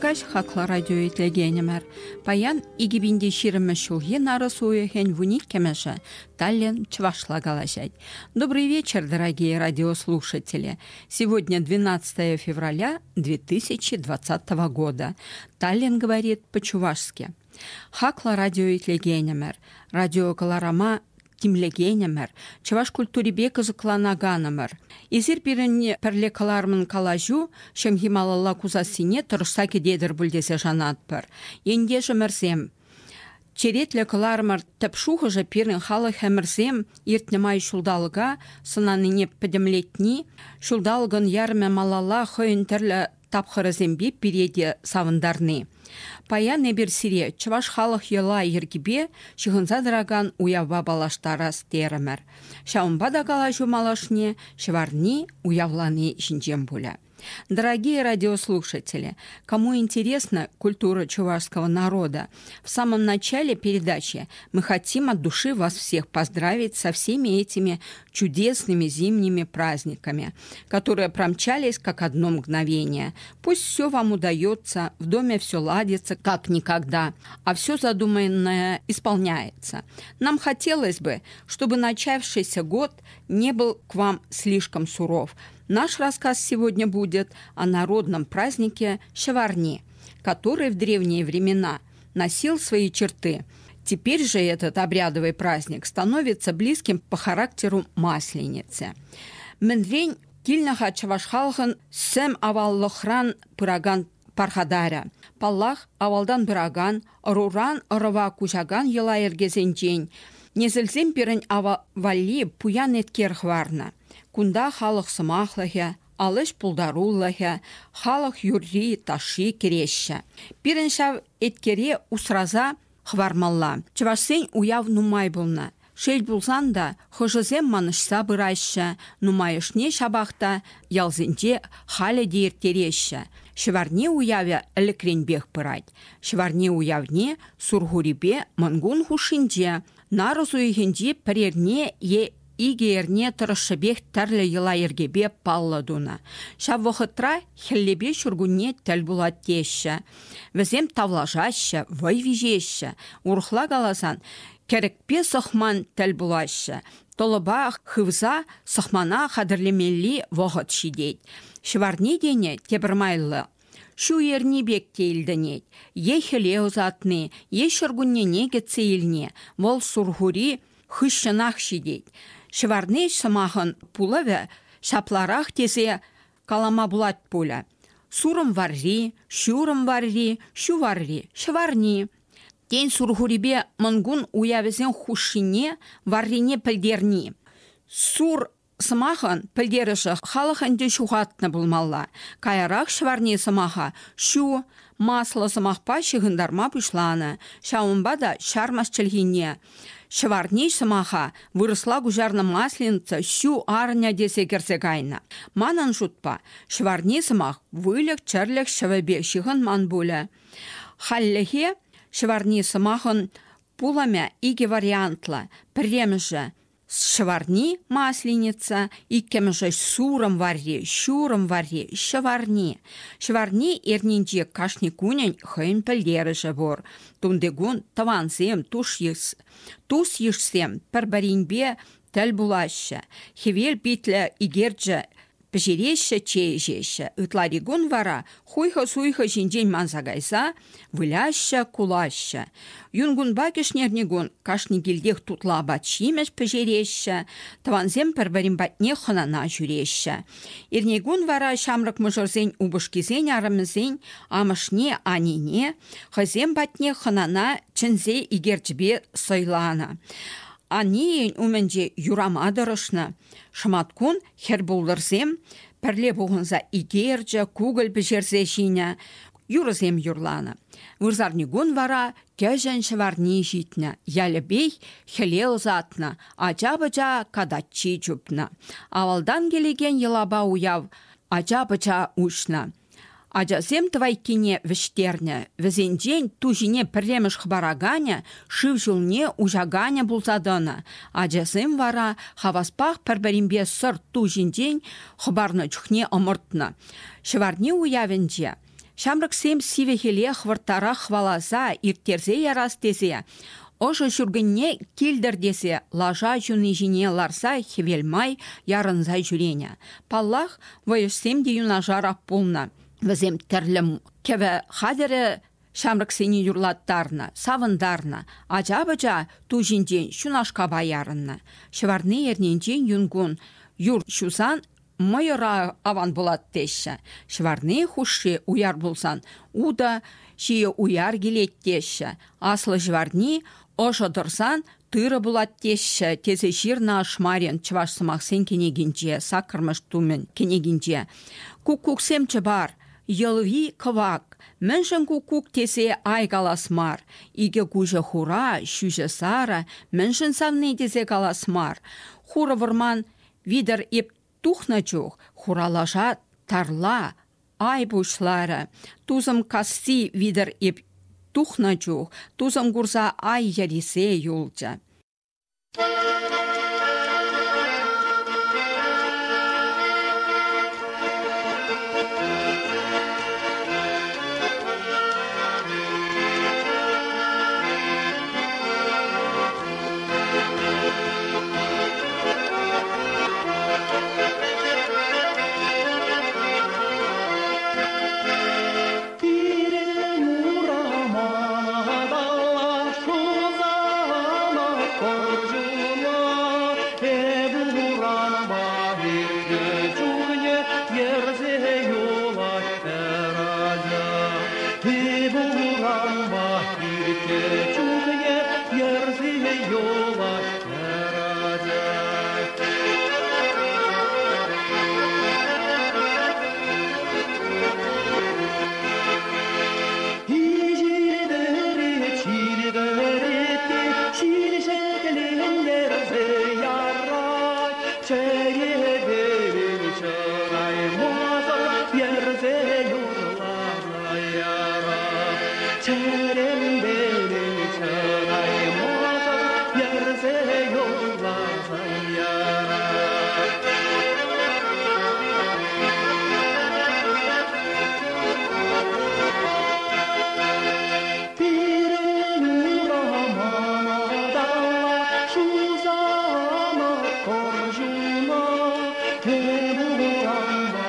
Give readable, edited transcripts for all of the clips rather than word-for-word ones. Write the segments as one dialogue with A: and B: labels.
A: Ырӑ каҫ, хаклӑ радио итлекенӗмӗр. Паян 2020 ҫулхи нарӑс уйӑхӗн 12-мӗшӗ Таллин чӑвашла калаҫать. Добрый вечер, дорогие радиослушатели. Сегодня 12 февраля 2020 года. Таллин говорит по-чувашски. Хаклӑ радио итлекенӗмӗр, радио кӑларама тимлекенӗмӗр, чӑваш культурипе кӑсӑкланаканӑмӑр. Эсир пирӗн пӗрле кӑлармӑн калаҫу ҫӑмхи малалла кусассине тӑрӑшса кӗтетӗр пуль тесе шанатпӑр. Ентешӗмӗрсем, черетлӗ кӑларӑмӑр тӗп шухӑшӗ пирӗн халӑх ӗмӗрсем иртнӗ май ҫулталӑка сӑнанине пӗтӗмлетни, ҫулталӑкӑн ярӑмӗ малалла хӑйӗн тӗрлӗ тапхӑрӗсемпе пире те савӑнтарни. Паян эпир сире чӑваш халӑх йӑла-йӗркипе ҫыхӑнса тӑракан уявпа паллаштарас терӗмӗр. Ҫавӑнпа та калаҫу малашне ҫӑварни уявлани ҫинчен пулӗ. Дорогие радиослушатели, кому интересна культура чувашского народа, в самом начале передачи мы хотим от души вас всех поздравить со всеми этими чудесными зимними праздниками, которые промчались как одно мгновение. Пусть все вам удается, в доме все ладится как никогда, а все задуманное исполняется. Нам хотелось бы, чтобы начавшийся год не был к вам слишком суров. Наш рассказ сегодня будет о народном празднике Шаварни, который в древние времена носил свои черты. Теперь же этот обрядовый праздник становится близким по характеру Масленицы. Мӗнрен килнӗ-ха чӑваш халӑхӑн сӗм аваллӑхран пыракан пархатарӗ. Паллах, авалтан пыракан, ӑруран ӑрӑва куҫакан йӑла-йӗркесенчен несӗлсем пирӗн валли пуян еткер хӑварнӑ. Кунта халӑх сӑмахлӑхӗ, ал ӗҫ пултарулӑхӗ, халӑх юрри, ташши кӗреҫҫӗ. Пирӗн ҫав еткере усраса хӑвармалла. Чӑвашсен уяв нумай пулнӑ. Шел пулсан та, хӑшӗсем манӑҫса пыраҫҫӗ, нумайӑшне ҫапах та ялсенче халӗ те ирттереҫҫӗ. Ҫӑварни уявӗ ӗлӗкренпех пырать. Ҫӑварни уявне Сурхурипе Мӑнкун хушшинче нарӑс уйӑхӗнчи пӗр эрне е икӗ эрне тӑрӑшшӗпех тӗрлӗ йӑла-йӗркепе паллӑ тунӑ. Ҫав вӑхӑтра хӗллепе ҫуркунне тӗл пулать теҫҫӗ. Вӗсем тавлашаҫҫӗ, вӑй виҫеҫҫӗ. Урӑхла каласан, кӗрӗкпе сӑхман тӗл пулаҫҫӗ. Тӑлӑпа хывса сӑхмана хатӗрлемелли вӑхӑт ҫитет. Ҫӑварни тени тепӗр майлӑ. Ҫу эрни пек те илтӗнет. Е хӗле ӑсатни, е ҫуркуннене кӗтсе илни. Вӑл сурхури хыҫҫӑнах ҫитет. Ҫӑварни сӑмахӑн пулӑвӗ ҫапларах тесе калама пулать пулӗ. Сурӑм варри, ҫурӑм варри, ҫу варри, ҫӑварни. Тен, сурхурипе Мӑнкун уявӗсен хушшине варрине пӗлтерни. Сур сӑмахӑн пӗлтерӗшӗ халӑх ӗнтӗ ҫухатнӑ пулмалла. Каярах ҫӑварни сӑмаха ҫу, маслӑ сӑмахпа ҫыхӑнтарма пуҫланӑ. Ҫавӑнпа та ҫармӑс чӗлхине ҫӑварни сӑмаха вырӑсла куҫарнӑ масленица ҫу арнӗ тесе кӗрсе кайнӑ. Манӑн шутпа, ҫӑварни сӑмах выльӑх-чӗрлӗх ҫӑвӗпе ҫыхӑнман пулӗ. Хальлӗхе ҫӑварни сӑмахӑн пулӑмӗ икӗ вариантлӑ. Пӗрремӗшӗ Ҫӑварни масленица, иккӗмӗшӗ сурӑм варри, ҫурӑм варри, ҫӑварни. Ҫӑварни эрнинче кашни кунӗн хӑйӗн пӗлтерӗшӗ пур. Тунтикун тӑвансем, тус-йышсем пӗр-пӗринпе тӗл пулаҫҫӗ. Хӗвел питлӗ икерчӗ пӗҫереҫҫӗ, чей ӗҫеҫҫӗ. Ытларикун вара хуйхӑ-суйхӑ ҫинчен манса кайса выляҫҫӗ, кулаҫҫӗ. Юнкунпа кӗҫнерникун кашни килтех тутлӑ апат-ҫимӗҫ пӗҫереҫҫӗ, тӑвансем пӗр-пӗрин патне хӑнана ҫӳреҫҫӗ. Эрнекун вара ҫамрӑк мӑшӑрсен упӑшкисен арӑмӗсен амӑшне, анине хӑйсем патне хӑнана чӗнсе икерчӗпе сӑйланӑ. Анийӗн умӗнче юрама тӑрӑшнӑ. Шӑматкун хӗр пултӑрсем пӗрле пухӑнса икерчӗ, кукӑль пӗҫерсе ҫинӗ, юрӑсем юрланӑ. Вырсарникун вара кӗҫӗн ҫӑварни ҫитнӗ, ялӗпех хӗле ӑсатнӑ, ача-пӑча катаччи чупнӑ. Авалтан килекен йӑлапа уяв ача-пӑча уҫнӑ. Ачасем тӑвайккине вӗҫтернӗ, вӗсенчен ту ҫине пӗрремӗш хӑпараканӗ шыв ҫулне уҫаканӗ пулса тӑнӑ. Ачасем вара хаваспах пӗр-пӗринпе сӑрт ту ҫинчен хӑпарнӑ чухне ӑмӑртнӑ. Ҫӑварни уявӗнче. Ҫамрӑксем сивӗ хӗле хӑвӑрттарах хӑваласа ирттерсе ярас тесе ӑшӑ ҫуркунне килтӗр тесе лаша ҫуни ҫине ларса хӗвел май ярӑнса ҫӳренӗ. Паллах, вӑйӑҫсем те юнашарах пулнӑ. Вӗсем тӗрлӗ кӗвӗ хатӗрӗ ҫамрӑксене юрлаттарнӑ, савӑнтарнӑ. Ача-пӑча ту ҫинчен ҫунашкапа ярӑннӑ. Ҫӑварни эрнинчен юнкун юр ҫусан мӑйӑра аван пулать теҫҫӗ. Ҫӑварни хушши уяр пулсан утӑ ҫийӗ уяр килет теҫҫӗ. Аслӑ ҫӑварни ӑшӑ тӑрсан тырӑ пулать теҫҫӗ тесе ҫырнӑ Ашмарин чӑваш сӑмахсен кӗнекинче, саккӑрмӗш тумӗн кӗнекинче. Куккуксем чӑпар, йӑлви кӑвак. Мӗншӗн куккук тесе ай калас мар? Икӗ куҫӗ хура, ҫӳҫӗ сарӑ, мӗншӗн савни тесе калас мар? Хурӑ вӑрман витӗр эп тухнӑ чух хура лаша тарла ай пуҫларӗ. Тусӑм касси витӗр эп тухнӑ чух тусӑм курса ай йӗресе юлчӗ.
B: Пирӗн урама шусана корчула, эп урампа иртнӗ чухне йӗрсе юлать хӗр ача. Эп урампа иртнӗ чухне йӗрсе юлать хӗр ача. Ҫил те ҫил ҫӗклентерсе ярать, чӗрепе чӑраймасӑр йӗрсе юрласа ярать. Чӗремпе чӑраймасӑр йӗрсе юрласа ярать. Пирӗн урама та шусана корчуна, эп урампа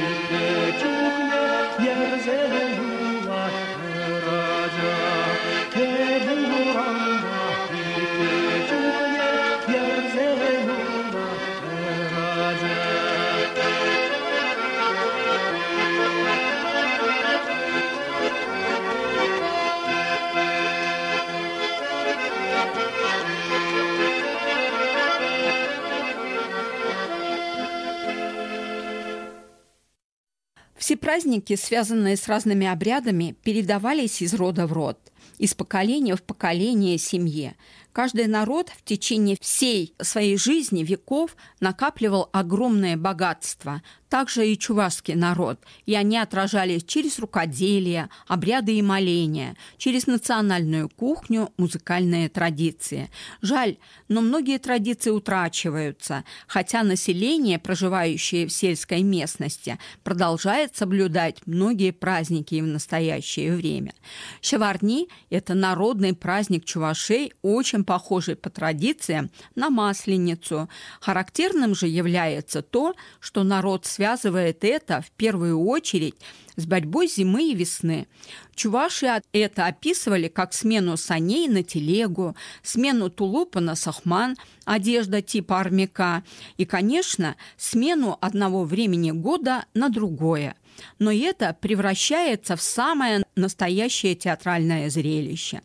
B: иртнӗ чухне йӗрсе юлать хӗр ача. Эп урампа иртнӗ чухне йӗрсе юлать хӗр ача.
A: Все праздники, связанные с разными обрядами, передавались из рода в род, из поколения в поколение семье. Каждый народ в течение всей своей жизни, веков, накапливал огромное богатство. Также и чувашский народ. И они отражались через рукоделие, обряды и моления, через национальную кухню, музыкальные традиции. Жаль, но многие традиции утрачиваются, хотя население, проживающее в сельской местности, продолжает соблюдать многие праздники и в настоящее время. Ҫӑварни – это народный праздник чувашей, очень похожий по традициям на Масленицу. Характерным же является то, что народ связывает это в первую очередь с борьбой зимы и весны. Чуваши это описывали как смену саней на телегу, смену тулупа на сахман, одежда типа армяка, и, конечно, смену одного времени года на другое. Но это превращается в самое настоящее театральное зрелище.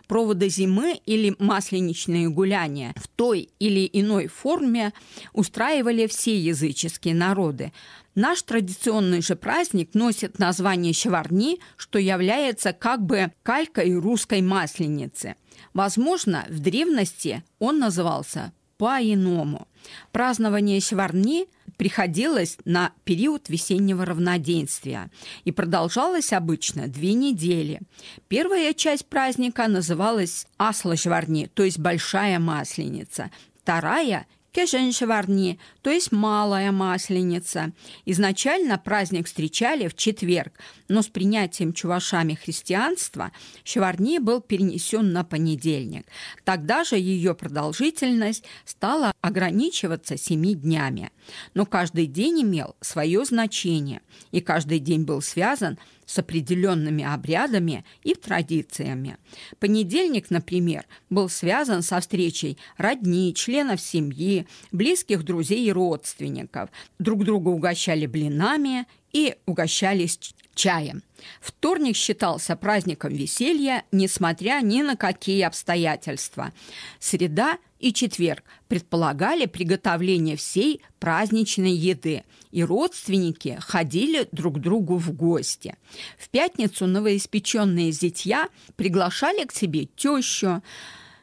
A: Проводы зимы или масленичные гуляния в той или иной форме устраивали все языческие народы. Наш традиционный же праздник носит название Ҫӑварни, что является как бы калькой русской масленицы. Возможно, в древности он назывался по-иному. Празднование Ҫӑварни приходилось на период весеннего равноденствия и продолжалось обычно 2 недели. Первая часть праздника называлась Аслӑ Ҫӑварни, то есть Большая Масленица. Вторая – Кӗҫӗн Ҫӑварни, то есть Малая Масленица. Изначально праздник встречали в четверг, но с принятием чувашами христианства Ҫӑварни был перенесен на понедельник. Тогда же ее продолжительность стала ограничиваться 7 днями. Но каждый день имел свое значение, и каждый день был связан с определенными обрядами и традициями. Понедельник, например, был связан со встречей родни, членов семьи, близких друзей и родственников. Друг друга угощали блинами и угощались чаем. Вторник считался праздником веселья, несмотря ни на какие обстоятельства. Среда и четверг предполагали приготовление всей праздничной еды, и родственники ходили друг к другу в гости. В пятницу новоиспеченные зятья приглашали к себе тещу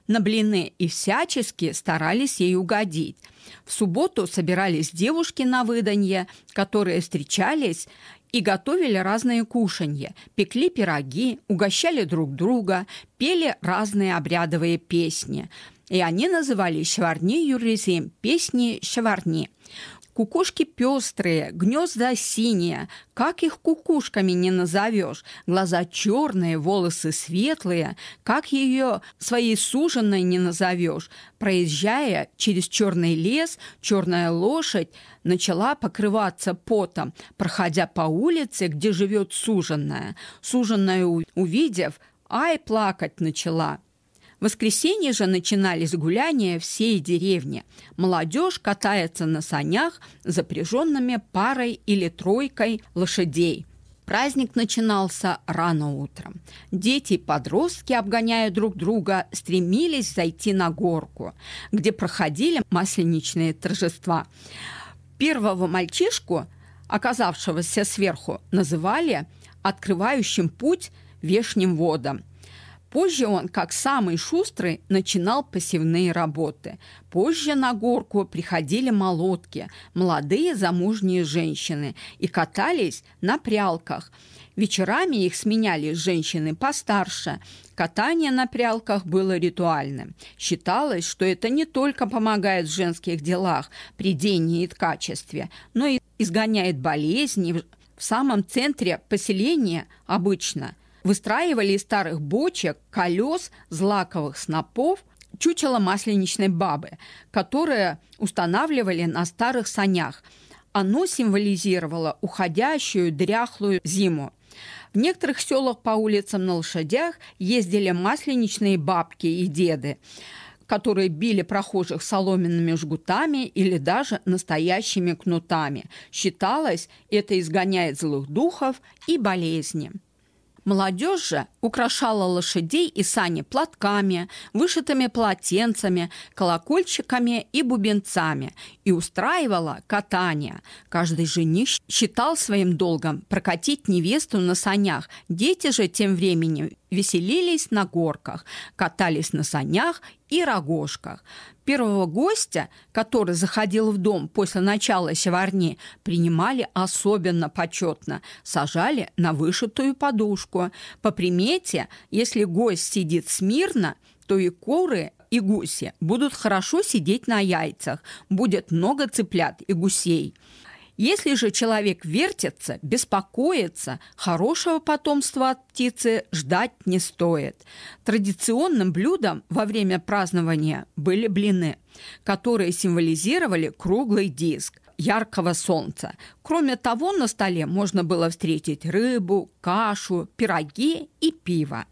A: на блины и всячески старались ей угодить. В субботу собирались девушки на выданье, которые встречались и готовили разные кушанья, пекли пироги, угощали друг друга, пели разные обрядовые песни. И они назывались «Ҫӑварни юррисем», песни «Ҫӑварни». Кукушки пестрые, гнезда синие, как их кукушками не назовешь. Глаза черные, волосы светлые, как ее своей суженой не назовешь. Проезжая через черный лес, черная лошадь начала покрываться потом, проходя по улице, где живет суженая. Суженая, увидев, ай, плакать начала. В воскресенье же начинались гуляния всей деревни. Молодежь катается на санях, запряженными парой или тройкой лошадей. Праздник начинался рано утром. Дети и подростки, обгоняя друг друга, стремились зайти на горку, где проходили масленичные торжества. Первого мальчишку, оказавшегося сверху, называли открывающим путь вешним водам. Позже он, как самый шустрый, начинал посевные работы. Позже на горку приходили молодки, молодые замужние женщины, и катались на прялках. Вечерами их сменяли женщины постарше. Катание на прялках было ритуальным. Считалось, что это не только помогает в женских делах, прядении и ткачестве, но и изгоняет болезни. В самом центре поселения обычно выстраивали из старых бочек, колес, злаковых снопов чучело масленичной бабы, которое устанавливали на старых санях. Оно символизировало уходящую дряхлую зиму. В некоторых селах по улицам на лошадях ездили масленичные бабки и деды, которые били прохожих соломенными жгутами или даже настоящими кнутами. Считалось, это изгоняет злых духов и болезни. Молодежь же украшала лошадей и сани платками, вышитыми полотенцами, колокольчиками и бубенцами и устраивала катание. Каждый жених считал своим долгом прокатить невесту на санях. Дети же тем временем веселились на горках, катались на санях и рогожках. Первого гостя, который заходил в дом после начала Ҫӑварни, принимали особенно почетно, сажали на вышитую подушку. По примете, если гость сидит смирно, то и куры, и гуси будут хорошо сидеть на яйцах, будет много цыплят и гусей. Если же человек вертится, беспокоится, хорошего потомства от птицы ждать не стоит. Традиционным блюдом во время празднования были блины, которые символизировали круглый диск яркого солнца. Кроме того, на столе можно было встретить рыбу, кашу, пироги и пиво.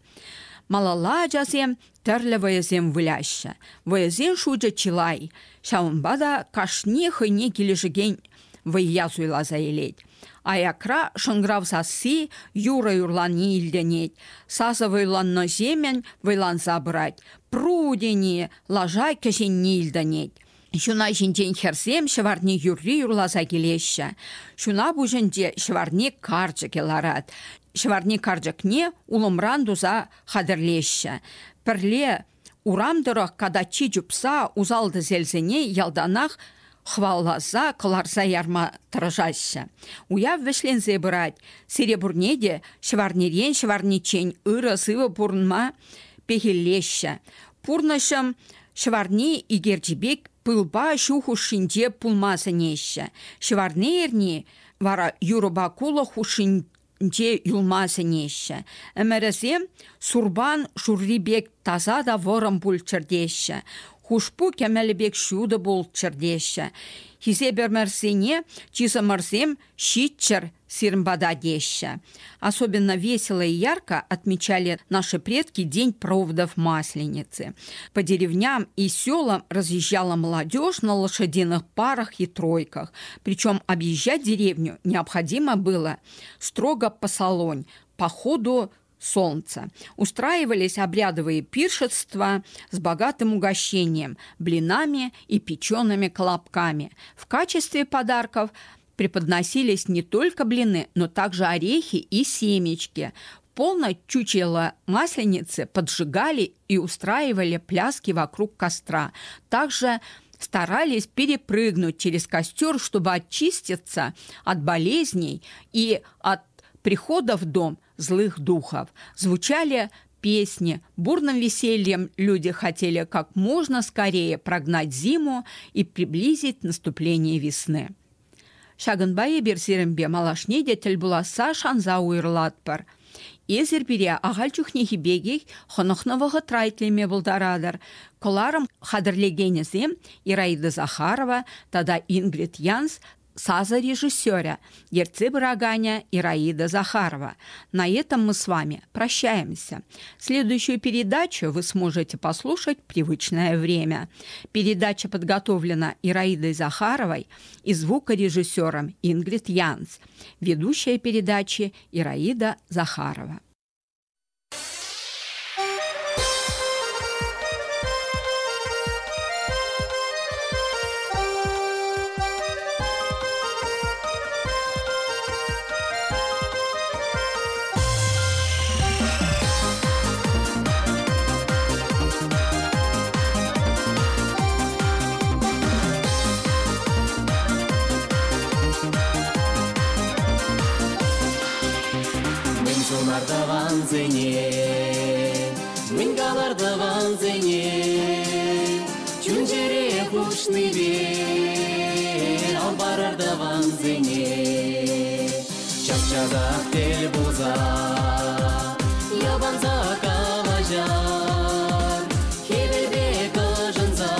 A: Малалла ачасем тӗрлӗ вӑйӑсем выляҫҫӗ. Вӑйӑсен шучӗ чылай. Ҫавӑнпа та кашни хӑйне килӗшекен вӑййа суйласа илет. Аякра шӑнкӑрав сасси юрӑ юрлани илтӗнет. Сасӑ вӑйланнӑҫемӗн вӑйланса пырать. Пру тени лаша кӗҫенни илтӗнет. Ҫуна ҫинчен хӗрсем ҫӑварни юрри юрласа килеҫҫӗ. Ҫуна пуҫӗнче ҫӑварни карчӑкӗ ларать. Ҫӑварни карчӑкне улӑмран туса хатӗрлеҫҫӗ. Пӗрле урам тӑрӑх катаччи чупса усал-тӗселсене ялтанах хӑваласа кӑларса ярма тӑрӑшаҫҫӗ. Уяв вӗҫленсе пырать. Сире пурне те ҫӑварнирен ҫӑварниччен ырӑ-сывӑ пурӑнма пехиллеҫҫӗ. Пурнӑҫӑм ҫӑварни икерчи пек. пылпа ҫу хушшинче пулма сӗнеҫҫӗ. Ҫӑварни эрни вара юрӑпа кулӑ хушшинче юлма сӗнеҫҫӗ. Ӗмӗрӗсем сурпан шурри пек таса та вӑрӑм пулччӑр теҫҫӗ. Хушпу кӗмӗлӗ пек ҫутӑ пулччӑр теҫҫӗ. Хисепӗмӗрсене чысӑмӑрсем ҫитчӗр сирӗн пата теҫҫӗ. Особенно весело и ярко отмечали наши предки День проводов Масленицы. По деревням и селам разъезжала молодежь на лошадиных парах и тройках. Причем объезжать деревню необходимо было строго по салонь, по ходу солнца. Устраивались обрядовые пиршества с богатым угощением, блинами и печеными колобками. В качестве подарков преподносились не только блины, но также орехи и семечки. Полно чучело масленицы поджигали и устраивали пляски вокруг костра. Также старались перепрыгнуть через костер, чтобы очиститься от болезней и от прихода в дом злых духов. Звучали песни. Бурным весельем люди хотели как можно скорее прогнать зиму и приблизить наступление весны. Ҫакӑнпа эпир сирӗнпе малашне те тӗл пуласса шанса уйрӑлатпӑр. Эсир пире ахаль чухнехи пекех хӑнӑхнӑ вӑхӑтра итлеме пултаратӑр. Кӑларӑм хатӗрлекенӗсем Ираида Захарова тата Ингрид Янс сасӑ режиссерӗ, ертсе пыраканӗ Ираида Захарова. На этом мы с вами прощаемся. Следующую передачу вы сможете послушать в привычное время. Передача подготовлена Ираидой Захаровой и звукорежиссером Ингрид Янс. Ведущая передачи Ираида Захарова.
C: Мӗн тӑвансене, мӗн калар тӑвансене, чун-чӗре хушнипе ал парар тӑвансене. Час-часах тӗл пулса, йӑпанса калаҫар, хӗвелпе ӑшӑнса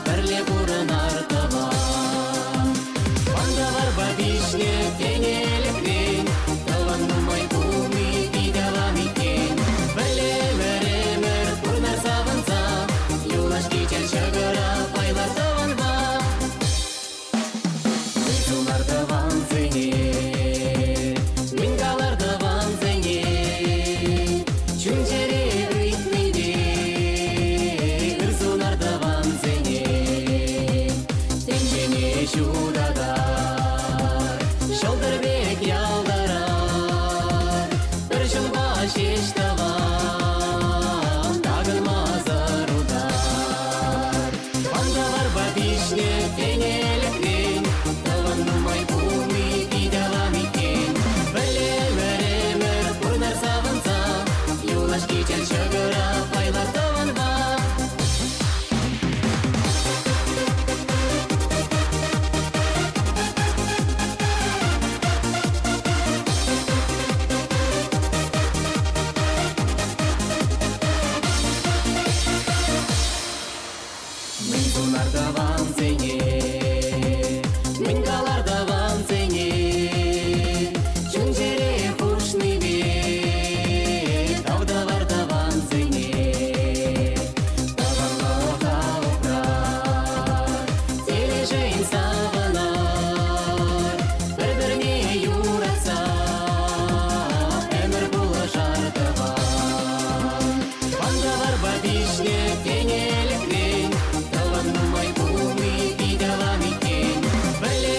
C: пӗрле пурӑнар тӑван. Пантаварпа пиҫнӗ тенелӗхрен тӑван нумай пулни пит аван иккен. Пӗрле ӗмӗр пурнар савӑнса, юлашки чӗл ҫӑкӑра пайлар тӑванпа. Мӗн сунар тӑвансене, мӗн калар тӑвансене, чун-чӗре ыйтнипе ыр сунар тӑвансене. Тӗнчене ҫутатар, ҫӑлтӑр пек ялтӑрар, пӗр ҫулпа ҫеҫ тӑван, такӑнмасӑр утар. Пантаварпа пиҫнӗ тенелӗхрен тӑван нумай пулни пит аван иккен. Пӗрле ӗмӗр пурнар савӑнса, юлашки чӗл ҫӑкӑра пайлар тӑванпа. Мӗн сунар тӑвансене, мӗн калар тӑвансене, чун-чӗре хушнипе тав тӑвар тӑвансене. Тӑванлӑха упрар, телешӗн савӑнар, пӗр-пӗрне юратса ӗмӗр пулӑшар тӑван. Пантаварпа пиҫнӗ тенелӗхрен тӑван нумай пулни пит аван иккен. Пӗрле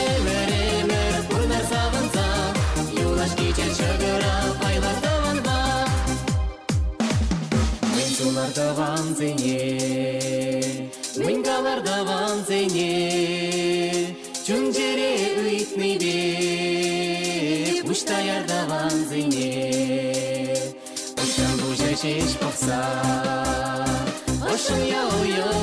C: ӗмӗр пурнар савӑнса, юлашки чӗл ҫӑкӑра пайлар тӑванпа. Мӗн сунар тӑвансене, мӗн калар тӑвансене, чун-чӗре ыйтнипе пуҫ таяр тӑвансене. Пуҫран пуҫа ҫеҫ пӑхса, ӑшшӑн йӑл-йӑл